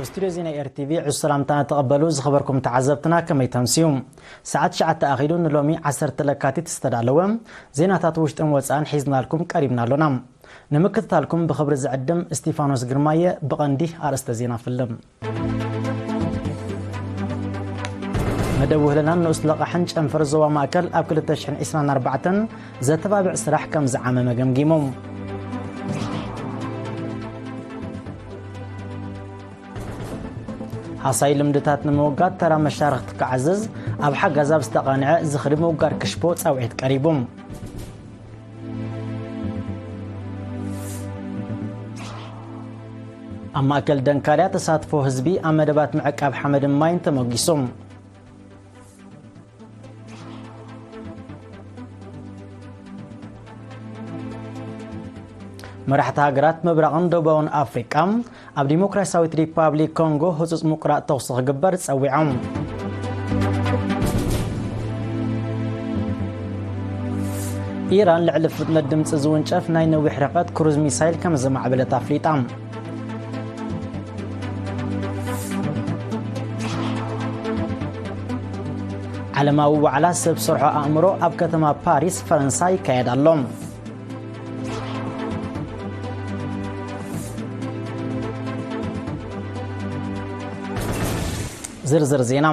ኣብ ስቱድዮ ዜና ኤር ቲ ቪ ዕዙዝ ሰላምታና ተቐበሉ። ዝኸበርኩም ተዓዘብትና፣ ከመይ ተምስዩ? ሰዓት ትሽዓተ ኣኺሉ፣ ንሎሚ ዓሰርተ ለካቲት ዝተዳለወ ዜናታት ውሽጥን ወጻእን ሒዝናልኩም ቀሪብና ኣሎና። ንምክትታልኩም ብኽብሪ ዝዕድም እስቲፋኖስ ግርማየ። ብቐንዲ ኣርእስተ ዜና ፍልም። መደብ ውህለላን ንኡስ ለቓሕን ጨንፈር ዞባ ማእከል ኣብ ክልተ ሽሕን ዕስራን ኣርባዕተን ዘተባብዕ ስራሕ ከም ዝዓመመ ገምጊሙ። ሃሳይ ልምድታት ንምውጋድ ተራ መሻርኽቲ ክዓዝዝ፣ ኣብ ሓገዝ ኣብ ዝተቓንዐ ዝኽሪ ምውጋድ ክሽቦ ጻውዒት ቀሪቡ። ኣብ ማእከል ደንካልያ ተሳትፎ ህዝቢ ኣብ መደባት ምዕቃብ ሓመድን ማይን ተመጒሱ። መራሕቲ ሃገራት ምብራቕን ደቡባውን ኣፍሪቃ ኣብ ዲሞክራሲያዊት ሪፓብሊክ ኮንጎ ህጹጽ ምቁራጽ ተኹሲ ክግበር ጸዊዖም። ኢራን ልዕሊ ፍጥነት ድምጺ ዝውንጨፍ ናይ ነዊሕ ርሕቀት ክሩዝ ሚሳይል ከም ዘማዕበለት ኣፍሊጣ። ዓለማዊ ዋዕላ ሰብ ሰርሖ ኣእምሮ ኣብ ከተማ ፓሪስ ፈረንሳ ይካየድ ኣሎ። ዝርዝር ዜና።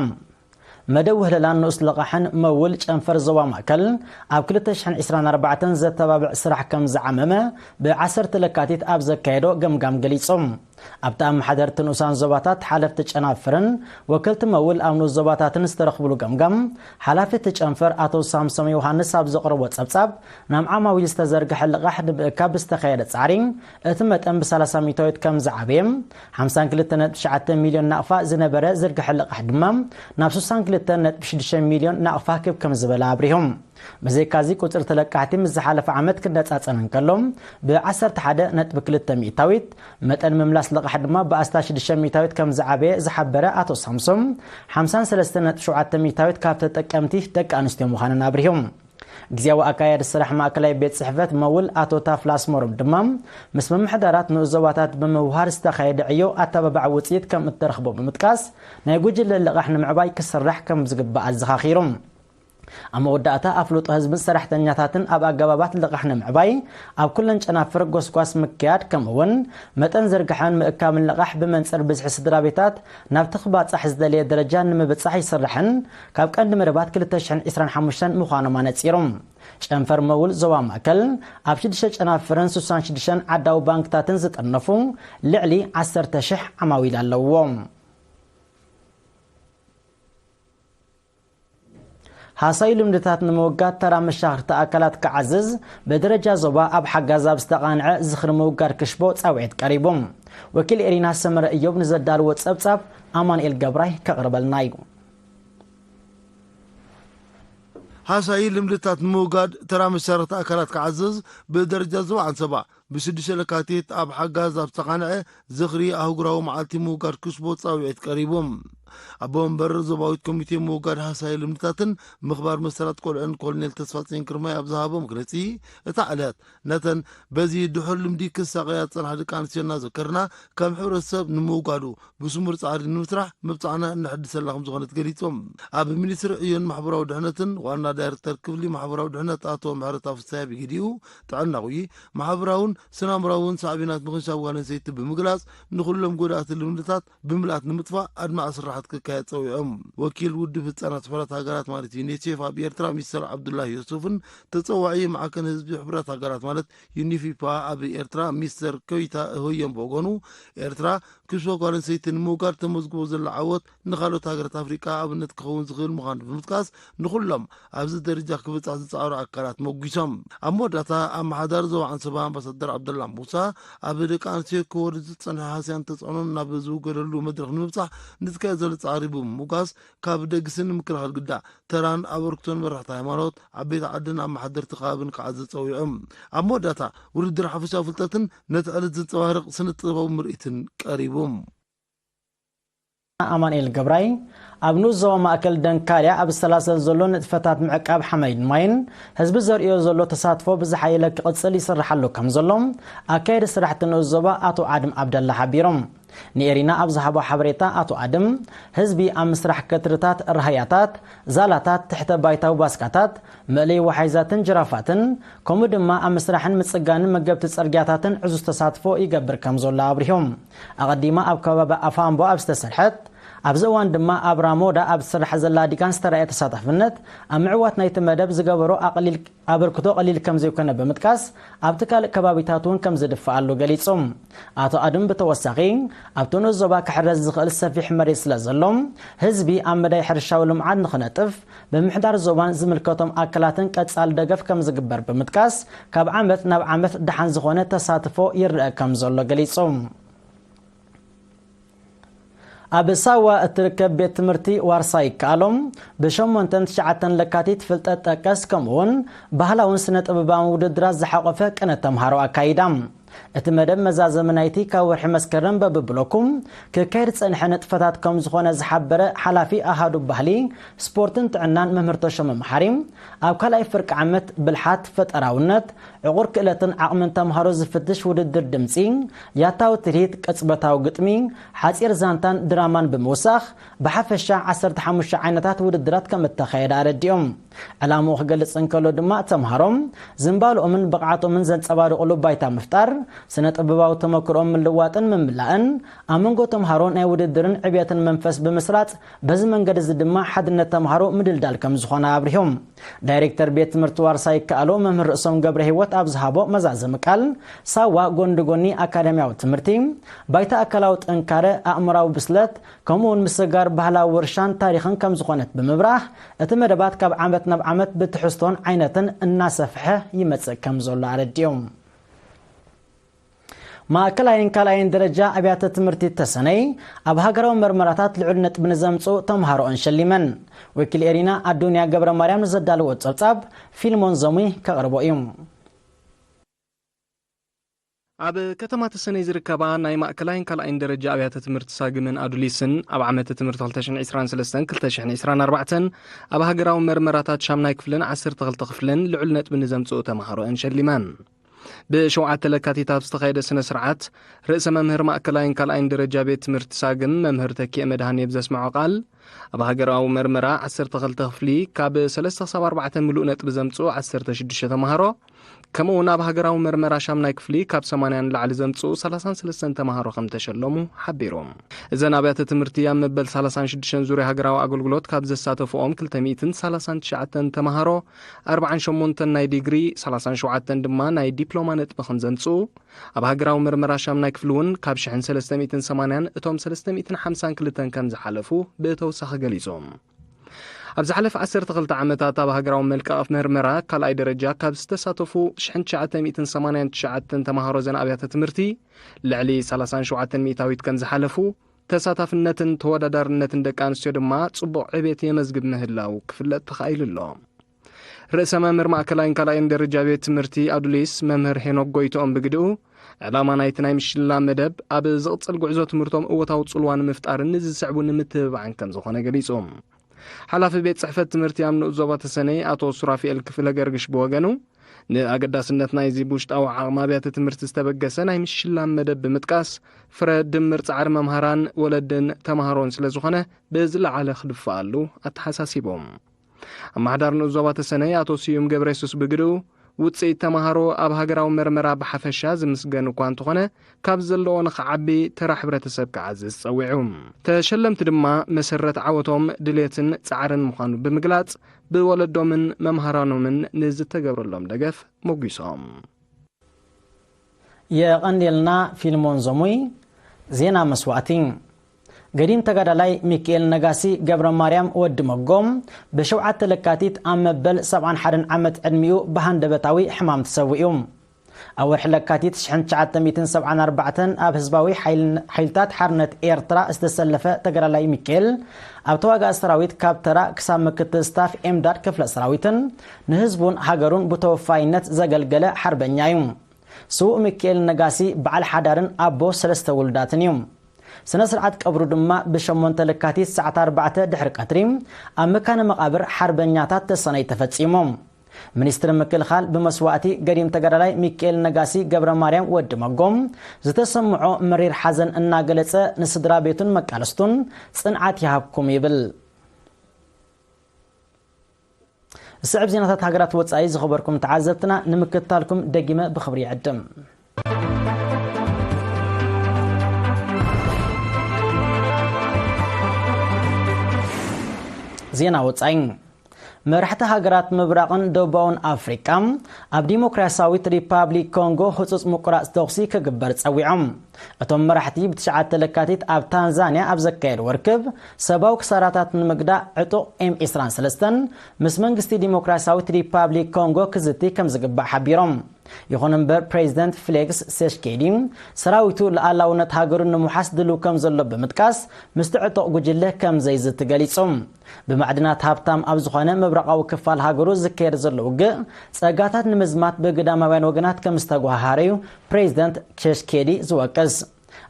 መደብ ውህለላን ንኡስ ለቓሕን መውል ጨንፈር ዞባ ማእከል ኣብ ክልተ ሽሕን ዕስራን ኣርባዕተን ዘተባብዕ ስራሕ ከም ዝዓመመ ብዓሰርተ ለካቲት ኣብ ዘካየዶ ገምጋም ገሊጹ። ኣብቲ ኣመሓደርቲ ንኡሳን ዞባታት ሓለፍቲ ጨናፍርን ወከልቲ መውል ኣብ ንኡስ ዞባታትን ዝተረኽብሉ ገምጋም፣ ሓላፊ እቲ ጨንፈር ኣቶ ሳምሶም ዮሃንስ ኣብ ዘቕረቦ ጸብጻብ፣ ናብ ዓማዊል ዝተዘርግሐ ልቓሕ ንምእካብ ብዝተኻየደ ጻዕሪ፣ እቲ መጠን ብሰላሳ ሚእታዊት ከም ዝዓበየ፣ ሓምሳን ክልተን ነጥቢ ትሽዓተ ሚልዮን ናቕፋ ዝነበረ ዝርግሐ ልቓሕ ድማ ናብ ስሳን ክልተን ነጥቢ ሽዱሽተ ሚልዮን ናቕፋ ክብ ከም ዝበለ ኣብሪሆም። ብዘይካዚ፣ ቁጽሪ ተለቃሕቲ ምስ ዝሓለፈ ዓመት ክነጻጸር እንከሎ፣ ብዓሰርተ ሓደ ነጥቢ ክልተ ሚእታዊት፣ መጠን ምምላስ ልቓሕ ድማ ብኣስታት ሽዱሽተ ሚእታዊት ከም ዝዓበየ ዝሓበረ ኣቶ ሳምሶም፣ ሓምሳን ሰለስተን ነጥቢ ሸውዓተ ሚእታዊት ካብ ተጠቀምቲ ደቂ ኣንስትዮ ምዃነን ኣብሪሆም። ግዝያዊ ኣካያዲ ስራሕ ማእከላይ ቤት ጽሕፈት መውል ኣቶ ታፍላ ኣስመሮም ድማ፣ ምስ ምምሕዳራት ንኡስ ዞባታት ብምውሃር ዝተኻየደ ዕዮ ኣተባባዒ ውጽኢት ከም እተረኽቦ ብምጥቃስ፣ ናይ ጉጅለ ልቓሕ ንምዕባይ ክስራሕ ከም ዝግባእ ኣዘኻኺሩ። ኣብ መወዳእታ፣ ኣፍልጦ ህዝብን ሰራሕተኛታትን ኣብ ኣገባባት ልቓሕ ንምዕባይ ኣብ ኩለን ጨናፍር ጎስጓስ ምክያድ፣ ከምኡ'ውን መጠን ዝርግሐን ምእካብን ልቓሕ ብመንጽር ብዝሒ ስድራ ቤታት ናብቲ ክባጻሕ ዝደለየ ደረጃ ንምብጻሕ ይስራሕን ካብ ቀንዲ መደባት ክልተ ሽሕን ዕስራን ሓሙሽተን ምዃኖም ኣነጺሩ። ጨንፈር መውል ዞባ ማእከል ኣብ ሽዱሽተ ጨናፍርን ስሳን ሽዱሽተን ዓዳዊ ባንክታትን ዝጠርነፉ ልዕሊ ዓሰርተ ሽሕ ዓማዊል ኣለውዎ። ሃሳዩ ልምድታት ንምውጋድ ተራ መሻኽርቲ ኣካላት ክዓዝዝ፣ ብደረጃ ዞባ ኣብ ሓጋዝ ኣብ ዝተቓንዐ ዝኽሪ ምውጋድ ክሽቦ ጻውዒት ቀሪቡ። ወኪል ኤሪና ሰመረ እዮብ ንዘዳልዎ ጸብጻብ ኣማኑኤል ገብራይ ከቕርበልና እዩ። ሃሳዪ ልምድታት ንምውጋድ ተራ መሻርኽቲ ኣካላት ክዓዝዝ ብደረጃ ዞባ ዓንሰባ ብሽዱሽተ ለካቲት ኣብ ሓጋዝ ኣብ ዝተቓንዐ ዝኽሪ ኣህጉራዊ መዓልቲ ምውጋድ ክስቦ ጻውዒት ቀሪቡ። ኣቦ ወንበር ዞባዊት ኮሚቴ ምውጋድ ሃሳዪ ልምድታትን ምኽባር መሰላት ቆልዑን ኮሎኔል ተስፋጽዮን ግርማይ ኣብ ዝሃቦ መግለጺ፣ እታ ዕለት ነተን በዚ ድሑር ልምዲ ክሳቐያ ዝጸንሓ ደቂ ኣንስትዮ እናዘከርና፣ ከም ሕብረተሰብ ንምውጋዱ ብስሙር ጻዕሪ ንምስራሕ መብጻዕና እነሐድሰላ ከም ዝኾነት ገሊጾም። ኣብ ሚኒስትሪ ዕዮን ማሕበራዊ ድሕነትን ዋና ዳይሬክተር ክፍሊ ማሕበራዊ ድሕነት ኣቶ ምሕረተኣብ ፍስሃየ ብግዲኡ፣ ጥዕናዊ፣ ማሕበራውን ስነ-ኣእምሮኣውን ሳዕቤናት ምኽንሻብ ጓል ኣንስተይቲ ብምግላጽ፣ ንኹሎም ጎዳእቲ ልምድታት ብምልኣት ንምጥፋእ ኣድማዒ ስራሓት ክካየድ ጸዊዖም። ወኪል ውድብ ህጻናት ሕቡራት ሃገራት ማለት ዩኒሴፍ ኣብ ኤርትራ ሚስተር ዓብዱላሂ ዮሱፍን ተጸዋዒ ማዕከን ህዝቢ ሕቡራት ሃገራት ማለት ዩኒፊፓ ኣብ ኤርትራ ሚስተር ኮይታ ሆየም ብወገኑ፣ ኤርትራ ክሽፎ ጓል ኣንስተይቲ ንምውጋድ ተመዝግቦ ዘሎ ዓወት ንኻልኦት ሃገራት ኣፍሪቃ ኣብነት ክኸውን ዝኽእል ምዃኑ ብምጥቃስ፣ ንኹሎም ኣብዚ ደረጃ ክብጻሕ ዝጸዓሩ ኣካላት መጒሶም። ኣብ መወዳእታ፣ ኣመሓዳሪ ዞባ ዓንሰባ ኣምባሳደር ዓብደላ ሙሳ፣ ኣብ ደቂ ኣንስትዮ ክወርድ ዝጸንሐ ሃስያን ተጽዕኖን ናብ ዝውገደሉ መድረኽ ንምብጻሕ ንዝካየድ ዘሎ ጻዕሪ ብምሙጋስ፣ ካብ ደግሲ ንምክልኻል ግዳ ተራን ኣበርክቶን መራሕቲ ሃይማኖት፣ ዓበይቲ ዓድን ኣመሓደርቲ ከባብን ክዓዝዝ ጸዊዖም። ኣብ መወዳእታ፣ ውድድር ሓፈሻዊ ፍልጠትን ነቲ ዕለት ዘንጸባርቕ ስነ-ጥበባዊ ምርኢትን ቀሪቡ። ኣማኑኤል ገብራይ ኣብ ንኡስ ዞባ ማእከል ደንካልያ ኣብ ዝሰላሰል ዘሎ ንጥፈታት ምዕቃብ ሓመድን ማይን ህዝቢ ዘርእዮ ዘሎ ተሳትፎ ብዝሓየለ ክቕጽል ይስርሓሉ ከም ዘሎ ኣካየዲ ስራሕቲ ንኡስ ዞባ ኣቶ ኣድም ዓብደላ ሓቢሮም። ንኤሪና ኣብ ዝሃቦ ሓበሬታ ኣቶ ኣድም፣ ህዝቢ ኣብ ምስራሕ ከትርታት፣ ራህያታት፣ ዛላታት፣ ትሕተ ባይታዊ ባስካታት፣ መእለይ ወሓይዛትን ጅራፋትን፣ ከምኡ ድማ ኣብ ምስራሕን ምጽጋንን መገብቲ ጽርግያታትን ዕዙዝ ተሳትፎ ይገብር ከም ዘሎ ኣብሪሆም። ኣቐዲማ ኣብ ከባቢ ኣፋምቦ ኣብ ዝተሰርሐት፣ ኣብዚ እዋን ድማ ኣብ ራሞዳ ኣብ ትስራሕ ዘላ ዲካን ዝተራእየ ተሳታፍነት ኣብ ምዕዋት ናይቲ መደብ ዝገበሮ ኣቕሊል ኣበርክቶ ቀሊል ከም ዘይኮነ ብምጥቃስ፣ ኣብቲ ካልእ ከባቢታት እውን ከም ዝድፍኣሉ ገሊጹ። ኣቶ ኣድም ብተወሳኺ፣ ኣብቲ ንኡስ ዞባ ክሕረስ ዝኽእል ሰፊሕ መሬት ስለ ዘሎ፣ ህዝቢ ኣብ መዳይ ሕርሻዊ ልምዓት ንኽነጥፍ፣ ብምምሕዳር ዞባን ዝምልከቶም ኣካላትን ቀጻሊ ደገፍ ከም ዝግበር ብምጥቃስ፣ ካብ ዓመት ናብ ዓመት ደሓን ዝኾነ ተሳትፎ ይረአ ከም ዘሎ ገሊጹ። ኣብ ሳዋ እትርከብ ቤት ትምህርቲ ዋርሳይ ይከኣሎም ብሸሞንተን ትሽዓተን ለካቲት ፍልጠት ጠቀስ ከምኡውን ባህላውን ስነ ጥበባውን ውድድራት ዝሓቆፈ ቅነ ተምሃሮ ኣካይዳ። እቲ መደብ መዛዘሚ ናይቲ ካብ ወርሒ መስከረም በብብሎኩም ክካየድ ዝጸንሐ ንጥፈታት ከም ዝኾነ ዝሓበረ ሓላፊ ኣሃዱ ባህሊ፣ ስፖርትን ጥዕናን መምህር ተሾመ መሓሪ፣ ኣብ ካልኣይ ፍርቂ ዓመት ብልሓት፣ ፈጠራውነት፣ ዕቑር ክእለትን ዓቕምን ተምሃሮ ዝፍትሽ ውድድር ድምጺ፣ ያታዊ ትርኢት፣ ቅጽበታዊ ግጥሚ፣ ሓጺር ዛንታን ድራማን ብምውሳኽ ብሓፈሻ ዓሰርተ ሓሙሽተ ዓይነታት ውድድራት ከም እተኻየደ ኣረዲኦም። ዕላምኡ ክገልጽ እንከሎ ድማ ተምሃሮ ዝንባልኦምን ብቕዓቶምን ዘንጸባርቑሉ ባይታ ምፍጣር፣ ስነ ጥበባዊ ተመክሮኦም ምልዋጥን ምምላእን ኣብ መንጎ ተምሃሮ ናይ ውድድርን ዕብየትን መንፈስ ብምስራጽ በዚ መንገዲ እዚ ድማ ሓድነት ተምሃሮ ምድልዳል ከም ዝኾነ ኣብሪሆም። ዳይሬክተር ቤት ትምህርቲ ዋርሳይ ይከኣሎ መምህር ርእሶም ገብረ ህይወት ኣብ ዝሃቦ መዛዘሚ ቃል፣ ሳዋ ጎኒ ጎኒ ኣካዳሚያዊ ትምህርቲ፣ ባይታ ኣካላዊ ጥንካረ፣ ኣእምራዊ ብስለት፣ ከምኡ እውን ምስጋር ባህላዊ ውርሻን ታሪኽን ከም ዝኾነት ብምብራህ፣ እቲ መደባት ካብ ዓመት ናብ ዓመት ብትሕዝቶን ዓይነትን እናሰፍሐ ይመጽእ ከም ዘሎ ኣረዲኦም። ማእከላይን ካልኣይን ደረጃ ኣብያተ ትምህርቲ ተሰነይ ኣብ ሃገራዊ መርመራታት ልዑል ነጥቢ ንዘምጽኡ ተምሃሮኦን ሸሊመን። ወኪል ኤሪና ኣዱንያ ገብረ ማርያም ንዘዳለዎ ጸብጻብ ፊልሞን ዘሙይ ከቕርቦ እዩ። ኣብ ከተማ ተሰነይ ዝርከባ ናይ ማእከላይን ካልኣይን ደረጃ ኣብያተ ትምህርቲ ሳግምን ኣዱሊስን ኣብ ዓመተ ትምህርቲ ክልተ ሽሕን ዕስራን ሰለስተን ክልተ ሽሕን ዕስራን ኣርባዕተን ኣብ ሃገራዊ መርመራታት ሻምናይ ክፍልን ዓሰርተ ክልተ ክፍልን ልዑል ነጥቢ ንዘምጽኡ ተምሃሮኦን ሸሊመን። ብሸውዓተ ለካቲት ኣብ ዝተኻየደ ስነ ስርዓት፣ ርእሰ መምህር ማእከላይን ካልኣይን ደረጃ ቤት ትምህርቲ ሳግም መምህር ተኪኤ መድሃኔ ብዘስምዖ ቃል፣ ኣብ ሃገራዊ መርመራ ዓሰርተ ክልተ ክፍሊ ካብ ሰለስተ ክሳብ ኣርባዕተ ምሉእ ነጥቢ ዘምጽኡ ዓሰርተ ሽዱሽተ ተምሃሮ፣ ከምኡ እውን ኣብ ሃገራዊ መርመራ ሻምናይ ክፍሊ ካብ ሰማንያ ንላዕሊ ዘምጽኡ ሰላሳን ሰለስተን ተምሃሮ ከም ተሸለሙ ሓቢሩ። እዘን ኣብያተ ትምህርቲ ኣብ መበል ሰላሳን ሽዱሽተን ዙርያ ሃገራዊ ኣገልግሎት ካብ ዘሳተፍኦም ክልተ ሚእትን ሰላሳን ትሽዓተን ተምሃሮ፣ ኣርባዓን ሸሞንተን ናይ ዲግሪ፣ ሰላሳን ሸውዓተን ድማ ናይ ዲፕሎማ ነጥቢ ከም ዘምጽኡ፣ ኣብ ሃገራዊ መርመራ ሻምናይ ክፍሊ እውን ካብ ሽሕን ሰለስተ ሚእትን ሰማንያን እቶም ሰለስተ ሚእትን ሓምሳን ክልተን ከም ዝሓለፉ ብተወሳኺ ገሊጹ። ኣብ ዝሓለፈ ዓሰርተ ክልተ ዓመታት ኣብ ሃገራዊ መልቀቕ መርመራ ካልኣይ ደረጃ ካብ ዝተሳተፉ ሽሕን ትሽዓተ ሚእትን ሰማንያን ትሽዓተን ተምሃሮ ዘን ኣብያተ ትምህርቲ ልዕሊ ሰላሳን ሸውዓተን ሚእታዊት ከም ዝሓለፉ፣ ተሳታፍነትን ተወዳዳርነትን ደቂ ኣንስትዮ ድማ ጽቡቕ ዕቤት የመዝግብ ምህላው ክፍለጥ ተኻኢሉ ኣሎ። ርእሰ መምህር ማእከላይን ካልኣይን ደረጃ ቤት ትምህርቲ ኣዱሊስ መምህር ሄኖክ ጎይትኦም ብግድኡ፣ ዕላማ ናይቲ ናይ ምሽላም መደብ ኣብ ዝቕጽል ጉዕዞ ትምህርቶም እወታዊ ጽልዋ ንምፍጣርን ንዝስዕቡ ንምትብባዕን ከም ዝኾነ ገሊጹ። ሓላፊ ቤት ጽሕፈት ትምህርቲ ኣብ ንኡስ ዞባ ተሰነይ ኣቶ ሱራፊኤል ክፍለ ገርግሽ ብወገኑ፣ ንኣገዳስነት ናይዚ ብውሽጣዊ ዓቕሚ ኣብያተ ትምህርቲ ዝተበገሰ ናይ ምሽላም መደብ ብምጥቃስ፣ ፍረ ድምር ጻዕሪ መምሃራን ወለድን ተምሃሮን ስለ ዝኾነ ብዝለዓለ ክድፍኣሉ ኣተሓሳሲቦም። ኣመሓዳር ንኡስ ዞባ ተሰነይ ኣቶ ስዩም ገብረየሱስ ብግድኡ፣ ውጽኢት ተምሃሮ ኣብ ሃገራዊ መርመራ ብሓፈሻ ዝምስገን እኳ እንተኾነ፣ ካብ ዘለዎ ንኽዓቢ ተራ ሕብረተሰብ ክዓዝዝ ጸዊዑ። ተሸለምቲ ድማ መሰረት ዓወቶም ድሌትን ጻዕርን ምዃኑ ብምግላጽ፣ ብወለዶምን መምሃራኖምን ንዝተገብረሎም ደገፍ ሞጒሶም። የቐንየልና ፊልሞን ዘሙይ። ዜና መስዋእቲ። ገዲም ተጋዳላይ ሚካኤል ነጋሲ ገብረ ማርያም ወዲ መጎም ብሸውዓተ ለካቲት ኣብ መበል ሰብዓን ሓደን ዓመት ዕድሚኡ ብሃንደበታዊ ሕማም ተሰዊኡ። ኣብ ወርሒ ለካቲት ሽሕን ትሽዓተ ሚእትን ሰብዓን ኣርባዕተን ኣብ ህዝባዊ ሓይል-፣ ሓይልታት ሓርነት ኤርትራ ዝተሰለፈ ተጋዳላይ ሚካኤል፣ ኣብ ተዋጋኢ ሰራዊት ካብ ተራ ክሳብ ምክትል ስታፍ ኤምዳድ ክፍለ ሰራዊትን ንህዝቡን ሃገሩን ብተወፋይነት ዘገልገለ ሓርበኛ እዩ። ስዉእ ሚካኤል ነጋሲ በዓል ሓዳርን ኣቦ ሰለስተ ውሉዳትን እዩ። ስነ ስርዓት ቀብሩ ድማ ብሸሞንተ ለካቲት ሰዓት ኣርባዕተ ድሕሪ ቀትሪ ኣብ መካነ መቓብር ሓርበኛታት ተሰነይ ተፈጺሙ። ሚኒስትሪ ምክልኻል ብመስዋእቲ ገዲም ተጋዳላይ ሚካኤል ነጋሲ ገብረ ማርያም ወዲ መጎም ዝተሰምዖ መሪር ሓዘን እናገለጸ፣ ንስድራ ቤቱን መቃለስቱን ጽንዓት ይሃብኩም ይብል። ዝስዕብ ዜናታት ሃገራት ወጻኢ ዝኸበርኩም ተዓዘብትና ንምክትታልኩም ደጊመ ብኽብሪ ይዕድም። ዜና ወጻኢ። መራሕቲ ሃገራት ምብራቕን ደቡባውን ኣፍሪቃ ኣብ ዲሞክራሲያዊት ሪፓብሊክ ኮንጎ ህጹጽ ምቁራጽ ተኹሲ ክግበር ጸዊዖም። እቶም መራሕቲ ብትሽዓተ ለካቲት ኣብ ታንዛንያ ኣብ ዘካየድዎ ርክብ፣ ሰብኣዊ ክሳራታት ንምግዳእ ዕጡቕ ኤም ዒስራን ሰለስተን ምስ መንግስቲ ዲሞክራሲያዊት ሪፓብሊክ ኮንጎ ክዝቲ ከም ዝግባእ ሓቢሮም። ይኹን እምበር፣ ፕሬዚደንት ፌሊክስ ሴሽኬዲ ሰራዊቱ ሉዓላውነት ሃገሩ ንምውሓስ ድሉው ከም ዘሎ ብምጥቃስ፣ ምስቲ ዕጡቕ ጉጅለ ከም ዘይዝቲ ገሊጹ። ብማዕድናት ሃብታም ኣብ ዝኾነ ምብራቓዊ ክፋል ሃገሩ ዝካየድ ዘሎ ውግእ፣ ጸጋታት ንምዝማት ብግዳማውያን ወገናት ከም ዝተጓሃረ እዩ ፕሬዚደንት ሴሽኬዲ ዝወቅስ።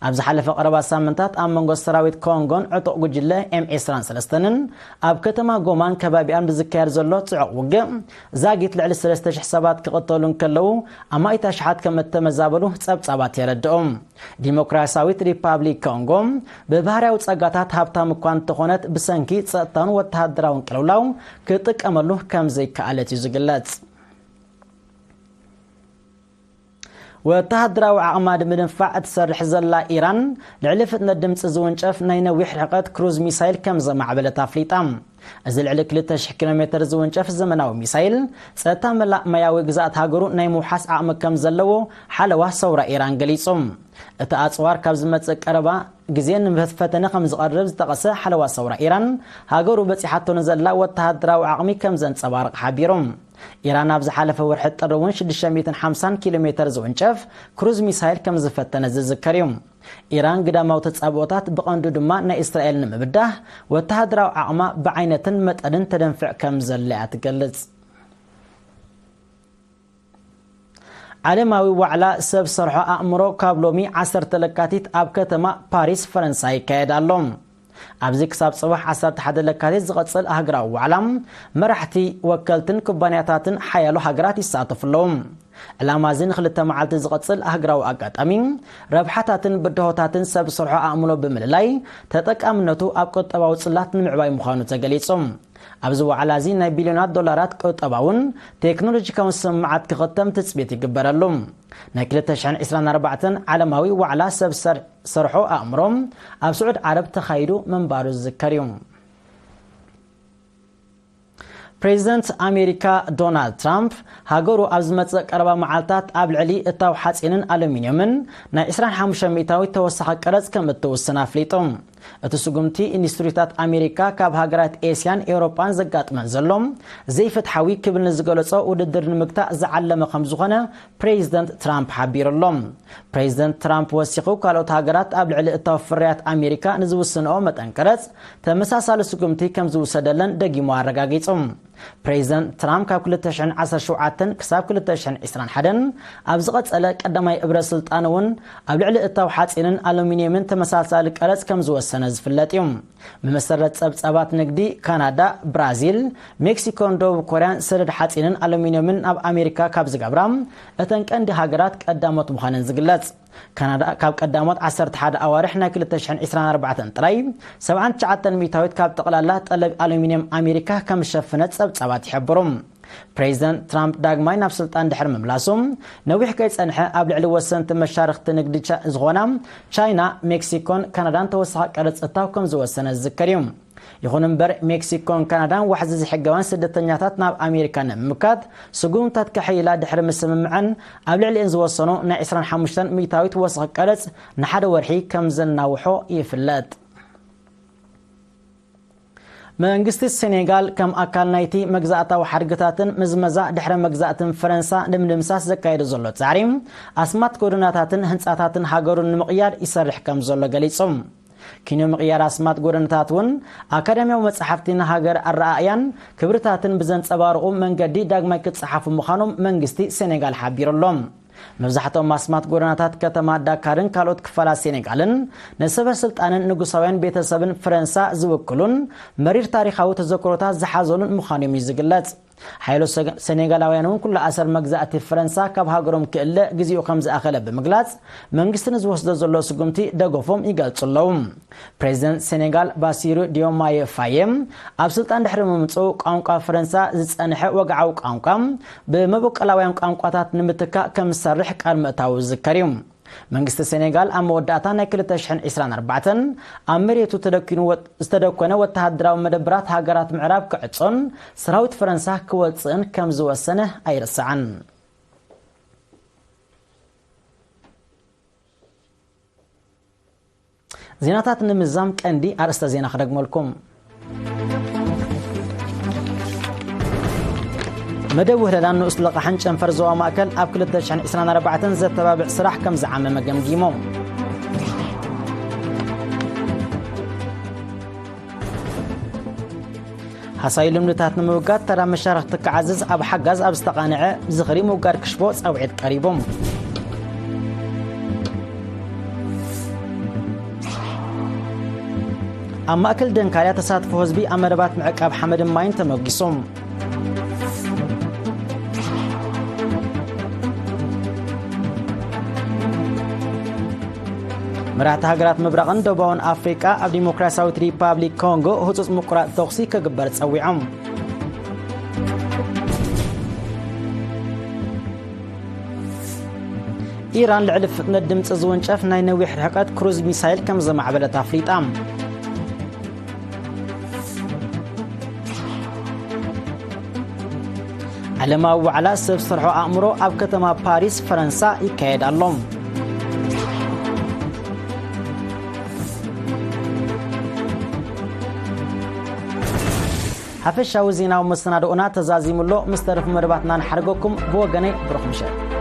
ኣብ ዝሓለፈ ቀረባ ሳምንታት ኣብ መንጎ ሰራዊት ኮንጎን ዕጡቕ ጉጅለ ኤም ዒስራን ሰለስተን ኣብ ከተማ ጎማን ከባቢኣን ብዝካየድ ዘሎ ጽዑቕ ውግእ፣ ዛጊት ልዕሊ ሰለስተ ሽሕ ሰባት ክቕተሉ እንከለዉ፣ ኣማኢት ኣሽሓት ከም እተመዛበሉ ጸብጻባት የረድኡ። ዲሞክራሲያዊት ሪፓብሊክ ኮንጎ ብባህርያዊ ጸጋታት ሃብታም እኳ እንተኾነት፣ ብሰንኪ ጸጥታውን ወተሃደራውን ቅልውላው ክጥቀመሉ ከም ዘይከኣለት እዩ ዝግለጽ። ወተሃደራዊ ዓቕማ ንምድንፋዕ እትሰርሕ ዘላ ኢራን፣ ልዕሊ ፍጥነት ድምጺ ዝውንጨፍ ናይ ነዊሕ ርሕቀት ክሩዝ ሚሳይል ከም ዘማዕበለት ኣፍሊጣ። እዚ ልዕሊ ክልተ ሽሕ ኪሎ ሜተር ዝውንጨፍ ዘመናዊ ሚሳይል፣ ጸጥታ መላእ ማያዊ ግዝኣት ሃገሩ ናይ ምውሓስ ዓቕሚ ከም ዘለዎ ሓለዋ ሰውራ ኢራን ገሊጹ። እቲ ኣጽዋር ካብ ዝመጽእ ቀረባ ግዜ ንፈተነ ከም ዝቐርብ ዝጠቐሰ ሓለዋ ሰውራ ኢራን፣ ሃገሩ በጺሓቶ ንዘላ ወተሃደራዊ ዓቕሚ ከም ዘንጸባርቕ ሓቢሩ። ኢራን ኣብ ዝሓለፈ ወርሒ ጥሪ እውን ሽዱሽተ ሚእትን ሓምሳን ኪሎ ሜተር ዝውንጨፍ ክሩዝ ሚሳይል ከም ዝፈተነ ዝዝከር እዩ። ኢራን ግዳማዊ ተጻብኦታት፣ ብቐንዱ ድማ ናይ እስራኤል ንምብዳህ፣ ወተሃደራዊ ዓቕማ ብዓይነትን መጠንን ተደንፍዕ ከም ዘላ እያ ትገልጽ። ዓለማዊ ዋዕላ ሰብ ሰርሖ ኣእምሮ ካብ ሎሚ ዓሰርተ ለካቲት ኣብ ከተማ ፓሪስ ፈረንሳ ይካየድ ኣሎ። ኣብዚ ክሳብ ጽባሕ ዓሰርተ ሓደ ለካቲት ዝቐጽል ኣህግራዊ ዋዕላ፣ መራሕቲ፣ ወከልትን ኩባንያታትን ሓያሎ ሃገራት ይሳተፉ ኣለዉ። ዕላማ እዚ ንክልተ መዓልቲ ዝቐጽል ኣህግራዊ ኣጋጣሚ፣ ረብሓታትን ብድሆታትን ሰብ ሰርሖ ኣእምሮ ብምልላይ፣ ተጠቃምነቱ ኣብ ቁጠባዊ ጽላት ንምዕባይ ምዃኑ ተገሊጹ። ኣብዚ ዋዕላ እዚ ናይ ቢልዮናት ዶላራት ቁጠባውን ቴክኖሎጂካውን ስምምዓት ክኽተም ትጽቢት ይግበረሉ። ናይ ክልተ ሽሕን ዕስራን ኣርባዕተን ዓለማዊ ዋዕላ ሰብ ሰር-፣ ሰርሖ ኣእምሮ ኣብ ስዑድ ዓረብ ተኻይዱ ምንባሩ ዝዝከር እዩ። ፕሬዚደንት ኣሜሪካ ዶናልድ ትራምፕ፣ ሃገሩ ኣብ ዝመጽእ ቀረባ መዓልታት ኣብ ልዕሊ እታው ሓጺንን ኣሉሚንየምን ናይ ዕስራን ሓሙሽተ ሚእታዊት ተወሳኺ ቀረጽ ከም እትውስን ኣፍሊጡ። እቲ ስጉምቲ፣ ኢንዱስትሪታት ኣሜሪካ ካብ ሃገራት ኤስያን ኤውሮጳን ዘጋጥመን ዘሎ ዘይፍትሓዊ ክብል ንዝገለጾ ውድድር ንምግታእ ዝዓለመ ከም ዝኾነ ፕሬዚደንት ትራምፕ ሓቢሩ ኣሎ። ፕሬዚደንት ትራምፕ ወሲኹ፣ ካልኦት ሃገራት ኣብ ልዕሊ እታው ፍርያት ኣሜሪካ ንዝውስንኦ መጠን ቀረጽ ተመሳሳሊ ስጉምቲ ከም ዝውሰደለን ደጊሙ ኣረጋጊጹ። ፕሬዚደንት ትራምፕ ካብ ክልተ ሽሕን ዓሰርተ ሸውዓተን ክሳብ ክልተ ሽሕን ዕስራን ሓደን ኣብ ዝቐጸለ ቀዳማይ እብረ ስልጣን እውን ኣብ ልዕሊ እታው ሓጺንን ኣሉሚንየምን ተመሳሳሊ ቀረጽ ከም ዝወሰነ ዝፍለጥ እዩ። ብመሰረት ጸብጻባት ንግዲ፣ ካናዳ፣ ብራዚል፣ ሜክሲኮን ደቡብ ኮርያን ሰደድ ሓጺንን ኣሉሚንየምን ናብ ኣሜሪካ ካብ ዝገብራ እተን ቀንዲ ሃገራት ቀዳሞት ምዃነን ዝግለጽ። ካናዳ ካብ ቀዳሞት ዓሰርተ ሓደ ኣዋርሕ ናይ ክልተ ሽሕን ዕስራን ኣርባዕተን ጥራይ ሰብዓን ትሽዓተን ሚእታዊት ካብ ጠቕላላ ጠለብ ኣሉሚንየም ኣሜሪካ ከም ዝሸፈነት ጸብጻባት ይሕብሩ። ፕሬዚደንት ትራምፕ ዳግማይ ናብ ስልጣን ድሕሪ ምምላሱ፣ ነዊሕ ከይጸንሐ ኣብ ልዕሊ ወሰንቲ መሻርኽቲ ንግዲ ቻ-፣ ዝኾና ቻይና፣ ሜክሲኮን ካናዳን ተወሳኺ ቀረጽ እታው ከም ዝወሰነ ዝዝከር እዩ። ይኹን እምበር፣ ሜክሲኮን ካናዳን ዋሕዚ ዘይሕጋውያን ስደተኛታት ናብ ኣሜሪካ ንምምካት ስጉምታት ከሐይላ ድሕሪ ምስምምዐን፣ ኣብ ልዕሊአን ዝወሰኖ ናይ ዕስራን ሓሙሽተን ሚእታዊት ወሰኺ ቀረጽ ንሓደ ወርሒ ከም ዘናውሖ ይፍለጥ። መንግስቲ ሴኔጋል፣ ከም ኣካል ናይቲ መግዛእታዊ ሓድግታትን ምዝመዛ ድሕረ መግዛእትን ፈረንሳ ንምድምሳስ ዘካየዶ ዘሎ ጻዕሪ፣ ኣስማት ጎደናታትን ህንጻታትን ሃገሩን ንምቕያር ይሰርሕ ከም ዘሎ ገሊጹ። ኪኖ ምቕያር ኣስማት ጎደናታት እውን ኣካዳሚያዊ መጻሕፍቲ ንሃገር ኣረኣእያን ክብርታትን ብዘንጸባርቑ መንገዲ ዳግማይ ክጸሓፉ ምዃኖም መንግስቲ ሴኔጋል ሓቢሩ ኣሎ። መብዛሕትኦም ኣስማት ጎደናታት ከተማ ዳካርን ካልኦት ክፋላት ሴኔጋልን ንሰበ ስልጣንን ንጉሳውያን ቤተሰብን ፈረንሳ ዝውክሉን መሪር ታሪኻዊ ተዘክሮታት ዝሓዘሉን ምዃኖም እዩ ዝግለጽ። ሓይሎ ሰገ-፣ ሰኔጋላውያን እውን ኩሉ ኣሰር መግዛእቲ ፈረንሳ ካብ ሃገሮም ክእለ ግዜኡ ከም ዝኣኸለ ብምግላጽ፣ መንግስቲ ንዝወስዶ ዘሎ ስጉምቲ ደገፎም ይገልጹ ኣለዉ። ፕሬዚደንት ሴኔጋል ባሲሩ ዲዮማየ ፋየ ኣብ ስልጣን ድሕሪ ምምጽኡ፣ ቋንቋ ፈረንሳ ዝጸንሐ ወግዓዊ ቋንቋ ብመበቆላውያን ቋንቋታት ንምትካእ ከም ዝሰርሕ ቃል ምእታዉ ዝዝከር እዩ። መንግስቲ ሴኔጋል ኣብ መወዳእታ ናይ ክልተ ሽሕን ዕስራን ኣርባዕተን ኣብ መሬቱ ተደኪኑ ወ-፣ ዝተደኮነ ወተሃደራዊ መደብራት ሃገራት ምዕራብ ክዕጾን ሰራዊት ፈረንሳ ክወጽእን ከም ዝወሰነ ኣይርሳዕን። ዜናታት ንምዛም ቀንዲ ኣርእስተ ዜና ክደግመልኩም። መደብ ውህደዳን ንኡስ ልቓሕን ጨንፈር ዞባ ማእከል ኣብ ክልተ ሽሕን ዕስራን ኣርባዕተን ዘተባብዕ ስራሕ ከም ዝዓመመ ገምጊሞም። ሃሳዩ ልምድታት ንምውጋድ ተራ መሻርኽቲ ክዓዝዝ ኣብ ሓጋዝ ኣብ ዝተቓንዐ ዝኽሪ ምውጋድ ክሽቦ ጻውዒት ቀሪቡ። ኣብ ማእከል ደንካልያ ተሳትፎ ህዝቢ ኣብ መደባት ምዕቃብ ሓመድን ማይን ተመጒሱ። መራሕቲ ሃገራት ምብራቕን ደቡባውን ኣፍሪቃ ኣብ ዲሞክራሲያዊት ሪፓብሊክ ኮንጎ ህጹጽ ምቁራጽ ተኹሲ ክግበር ጸዊዖም። ኢራን ልዕሊ ፍጥነት ድምጺ ዝውንጨፍ ናይ ነዊሕ ርሕቀት ክሩዝ ሚሳይል ከም ዘማዕበለት ኣፍሊጣ። ዓለማዊ ዋዕላ ሰብ ዝሰርሖ ኣእምሮ ኣብ ከተማ ፓሪስ ፈረንሳ ይካየድ ኣሎ። ሓፈሻዊ ዜናዊ መሰናድኦና ተዛዚሙ ኣሎ። ምስ ተረፉ መደባትና ንሓርገኩም። ብወገነይ ብሩኽ ምሸት።